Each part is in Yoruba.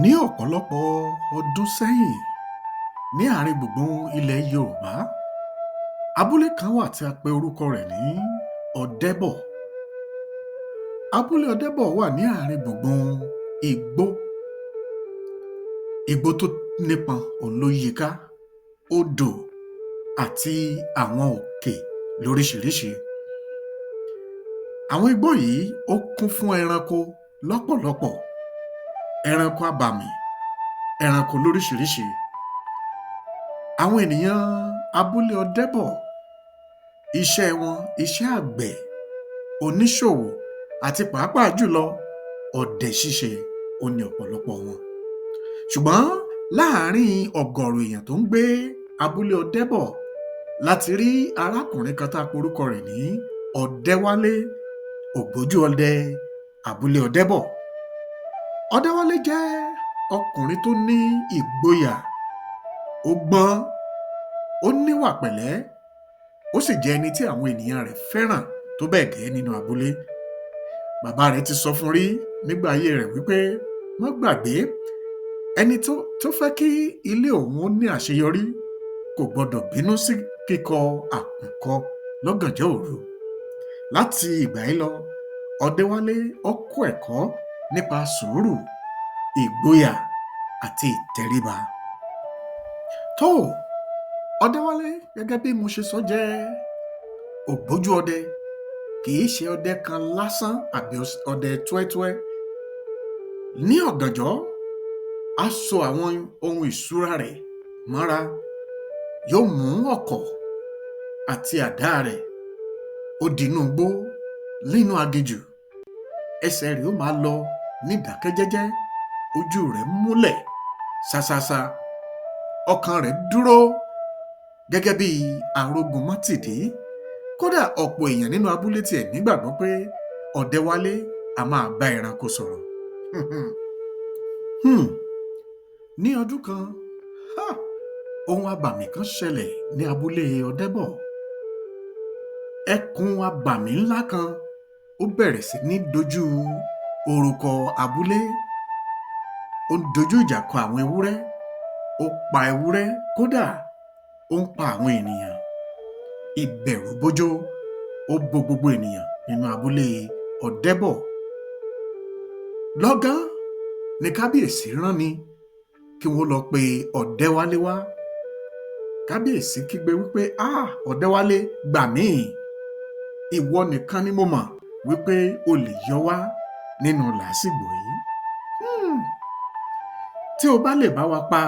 Ní ọ̀pọ̀lọpọ̀ ọdún sẹ́yìn, ní àárín gbùngbùn ilẹ̀ Yorùbá, abúlé kan wà tí a pe orúkọ rẹ̀ ní Ọdẹ́bọ̀. Abúlé Ọdẹ́bọ̀ wà ní àárín gbùngbùn igbó. Igbó tó nípọn òhun ló yí i ká, odò àti àwọn òkè lóríṣiríṣi. Àwọn igbó yìí ó kún fún ẹranko lọ́pọ̀lọpọ̀, ẹranko abàmì, ẹranko lóríṣiríṣi. Àwọn ènìyàn abúlé Ọdẹ́bọ̀, iṣẹ́ wọn, iṣẹ́ àgbẹ̀, oníṣòwò àti pàápàá jùlọ ọdẹ ṣíṣe òhun ni ọ̀pọ̀lọpọ̀ wọn. Ṣùgbọ́n láàárín ọ̀gọ̀rọ̀ èèyàn tó ń gbé abúlé Ọdẹ́bọ̀ la ti rí arákùnrin kan tá a porúkọ rẹ̀ ní Ọdẹ́wálé, ògbójú ọdẹ abúlé Ọdẹ́bọ̀. Ọdẹ́wálé jẹ́ ọkùnrin tó ní ìgboyà, ó gbọ́n, ó níwà pẹ̀lẹ́, ó sì jẹ́ ẹni tí àwọn ènìyàn rẹ̀ fẹ́ràn tó bẹ́ẹ̀ gẹ́ nínú abúlé. Bàbá rẹ̀ ti sọ fún un rí nígbà ayé rẹ̀ wí pé má gbàgbé, ẹni tó fẹ́ kí ilé òun ó ní àṣeyọrí kò gbọdọ̀ bínú sí kíkọ àkùkọ lọ́gànjọ́ òru. Láti ìgbà yìí lọ, Ọdẹ́wálé ó kọ́ ẹ̀kọ́ nípa sùúrù, ìgboyà àti ìtẹríba. Tóò! Ọdẹ́wálé gẹ́gẹ́ bí mo ṣe sọ jẹ́ ògbójú ọdẹ, kìí ṣe ọdẹ kan lásán àbí ọdẹ túẹ́túẹ́. Ní ọ̀gànjọ́, á so àwọn ohun ìṣúra rẹ̀ mọ́ra, yóò mú ọ̀kọ̀ àti àdá rẹ̀, ó dinú igbó nínú aginjù, ẹsẹ̀ rẹ̀ ó máa lọ nídàákẹ́jẹ́jẹ́, ojú rẹ̀ múlẹ̀ ṣáṣáṣá, ọkàn rẹ̀ dúró gẹ́gẹ́ bí arógunmátìdí. Kódà ọ̀pọ̀ èèyàn nínú abúlé tiẹ̀ nígbàgbọ́ pé Ọdẹ́wálé a máa bá ẹranko sọ̀rọ̀. Ní ọdún kan, ha! Ohun abàmì kan ṣẹlẹ̀ ní abúlé Ọdẹ́bọ̀. Ẹkùn abàmì ńlá kan ó bẹ̀rẹ̀ sí ní dojú orúkọ abúlé. Ó ń dojú ìjà kọ àwọn ewúrẹ́, ó pa ewúrẹ́, kódà ó ń pa àwọn ènìyàn. Ìbẹ̀rùbojo ó bo gbogbo ènìyàn nínú abúlé Ọdẹ́bọ̀. Lọ́gán ni kábíyèsí ránni kí wọ́n lọ pe Ọdẹ́wálé wá. Kábíyèsí kígbe wí pé háà! Ọdẹ́wálé gbà míì, ìwọ nìkan ni mo mọ̀ wí pé o lè yọ wá nínú làásìgbò yìí. Tí o bá lè bá wa pa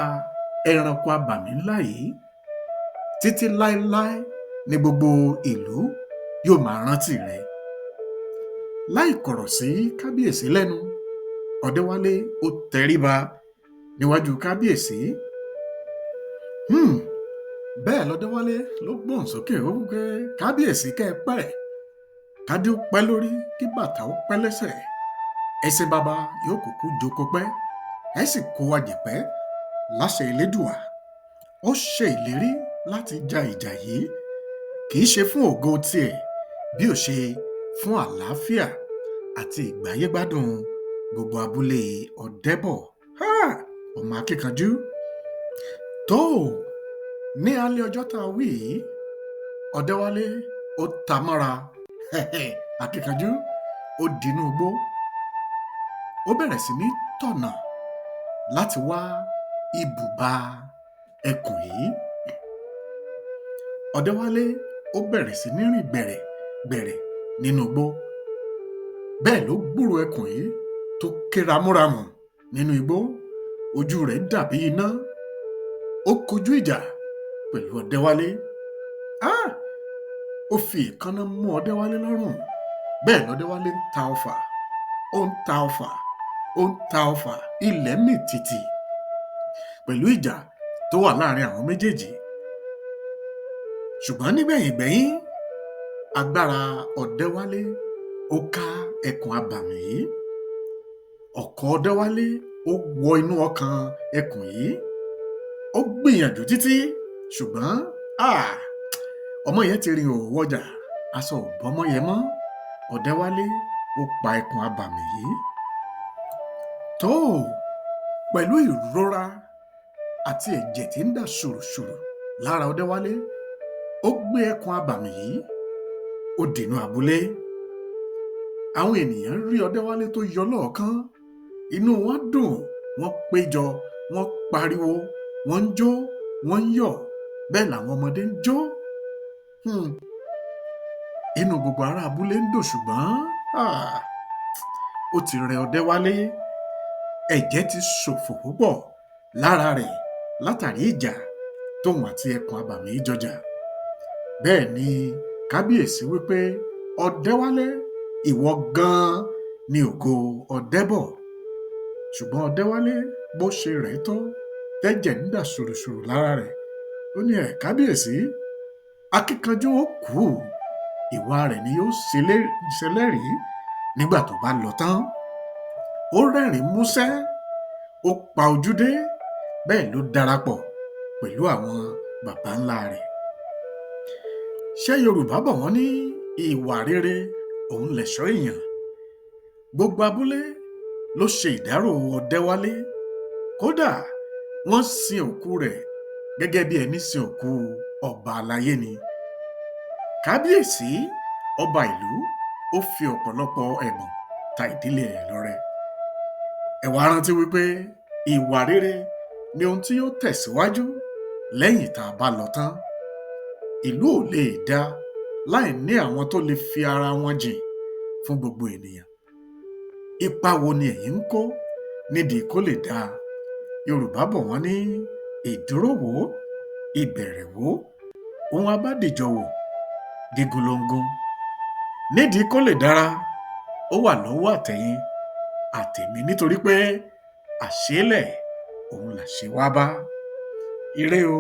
ẹranko abàmì ńlá yìí, títí láéláé ni gbogbo ìlú yóò máa rántí rẹ. Láì kọ̀rọ̀ sí kábíyèsí lẹ́nu, Ọdẹ́wálé ó tẹríba níwájú kábíyèsí. Bẹ́ẹ̀ lọdẹ́wálé ló gbóhùn sókè ó wí pé kábíyèsí kẹ́ ẹ pẹ́, kádé ó pẹ́ lórí, kí bàtà ó pẹ́ lẹ́sẹ̀, ẹṣin baba yóò kúkú jóko pẹ́, ẹ sì kó wa jẹ̀pẹ́ láṣẹ Elédùà. Ó ṣe ìlérí láti ja ìjà yìí, kìí ṣe fún ògo tiẹ̀ bí ò ṣe fún àlàáfíà àti ìgbáyégbádùn gbogbo abúlé Ọdẹ́bọ̀. Háà! Ọmọ akíkanjú. Tóò! Ní alẹ́ ọjọ́ tá a wí yìí, Ọdẹ́wálé ó ta mọ́ra akíkanjú, ó dinú igbó, ó bẹ̀rẹ̀ sí ní tọ̀nà láti wá ibùba ẹkùn yìí. Ọdẹ́wálé ó bẹ̀rẹ̀ sí ní rìn gbẹ̀rẹ̀ gbẹ̀rẹ̀ nínú igbó. Bẹ́ẹ̀ ló gbúròó ẹkùn yìí tó ké ramúramù nínú igbó, ojú rẹ̀ dàbí iná, ó kojú ìjà pẹ̀lú Ọdẹ́wálé. Háà! Ó fi èékánná mú Ọdẹ́wálé lọ́rùn, bẹ́ẹ̀ lọdẹ́wálé ń ta ọfà, ó ń ta ọfà, ó ń ta ọfà, ilẹ̀ mì tìtì pẹ̀lú ìjà tó wà láàrin àwọn méjèèjì. Ṣùgbọ́n nígbẹ̀yìngbẹ́yín, agbára Ọdẹ́wálé ó ká ẹkùn abàmì yìí. Ọ̀kọ̀ Ọdẹ́wálé ó wọ inú ọkàn ẹkùn yìí. Ó gbìyànjú títí ṣùgbọ́n háà! Ọmọ yẹn ti rin ìhòhò wọjà, aṣọ ò bọ́mọ yẹn mọ́. Ọdẹ́wálé ó pa ẹkùn abàmì yìí. Tóò! Pẹ̀lú ìrora àti ẹ̀jẹ̀ tí ń dà ṣùrùṣùrù lára Ọdẹ́wálé, ó gbé ẹkùn abàmì yìí, ó dènà abúlé. Àwọn ènìyàn rí Ọdẹ́wálé tó yọ lọ́ọ̀ọ́kán, inú wọn dùn, wọ́n péjọ, wọ́n pariwo, wọ́n ń jó, wọ́n ń yọ̀, bẹ́ẹ̀ làwọn ọmọdé ń jó. Inú gbogbo ará abúlé ń dùn, ṣùgbọ́n ó ti rẹ Ọdẹ́wálé, ẹ̀jẹ̀ ti ṣòfò púpọ̀ lára rẹ̀ látàrí ìjà tóun àti ẹkùn abàmì jọ jà. Bẹ́ẹ̀ ni kábíyèsí wípé Ọdẹ́wálé, ìwọ gan-an ni ògo Ọdẹ́bọ̀. Ṣùgbọ́n Ọdẹ́wálé, bó ṣe rẹ̀ tó, tẹ́jẹ̀ ń dà ṣùrùṣùrù lára rẹ̀, ó ní ẹ̀ kábíyèsí, akíkanjú ó kú, ìwà rẹ̀ ni yóò ṣẹlẹ́rìí nígbà tó bá lọ tán. Ó rẹ́rìn músẹ́, ó pa ojú dé, bẹ́ẹ̀ ló darapọ̀ pẹ̀lú àwọn baba ńlá rẹ̀. Ṣé Yorùbá bọ̀ wọ́n ní ìwà rere òun lẹ̀ṣọ́ èèyàn. Gbogbo abúlé ló ṣe ìdárò Ọdẹ́wálé. Kódà wọ́n sin òkú rẹ̀ gẹ́gẹ́ bí ẹni sin òkú ọba aláyé ni. Kábíyèsí ọba ìlú ó fi ọ̀pọ̀lọpọ̀ ẹ̀bùn ta ìdílé rẹ̀ lọ́rẹ. Ẹ wá rántí wípé ìwà rere ni ohun tí yóò tẹ̀síwájú lẹ́yìn tá a bá lọ tán. Ìlú ò lè dá láì ní àwọn tó lè fi ara wọn jìn fún gbogbo ènìyàn. Ipa wo ni ẹ̀yin ń kó nídìí kó lè dáa? Yorùbá bọ̀ wọ́n ní ìdúró wò, ìbẹ̀rẹ̀ wò, ohun abádìjọ wò, gígùn ló ń gún. Nídìí kó lè dára, ó wà lọ́wọ́ àtẹ̀yin àtèmi nítorí pé àṣeélẹ̀ òun làṣẹ wá bá. Ire o.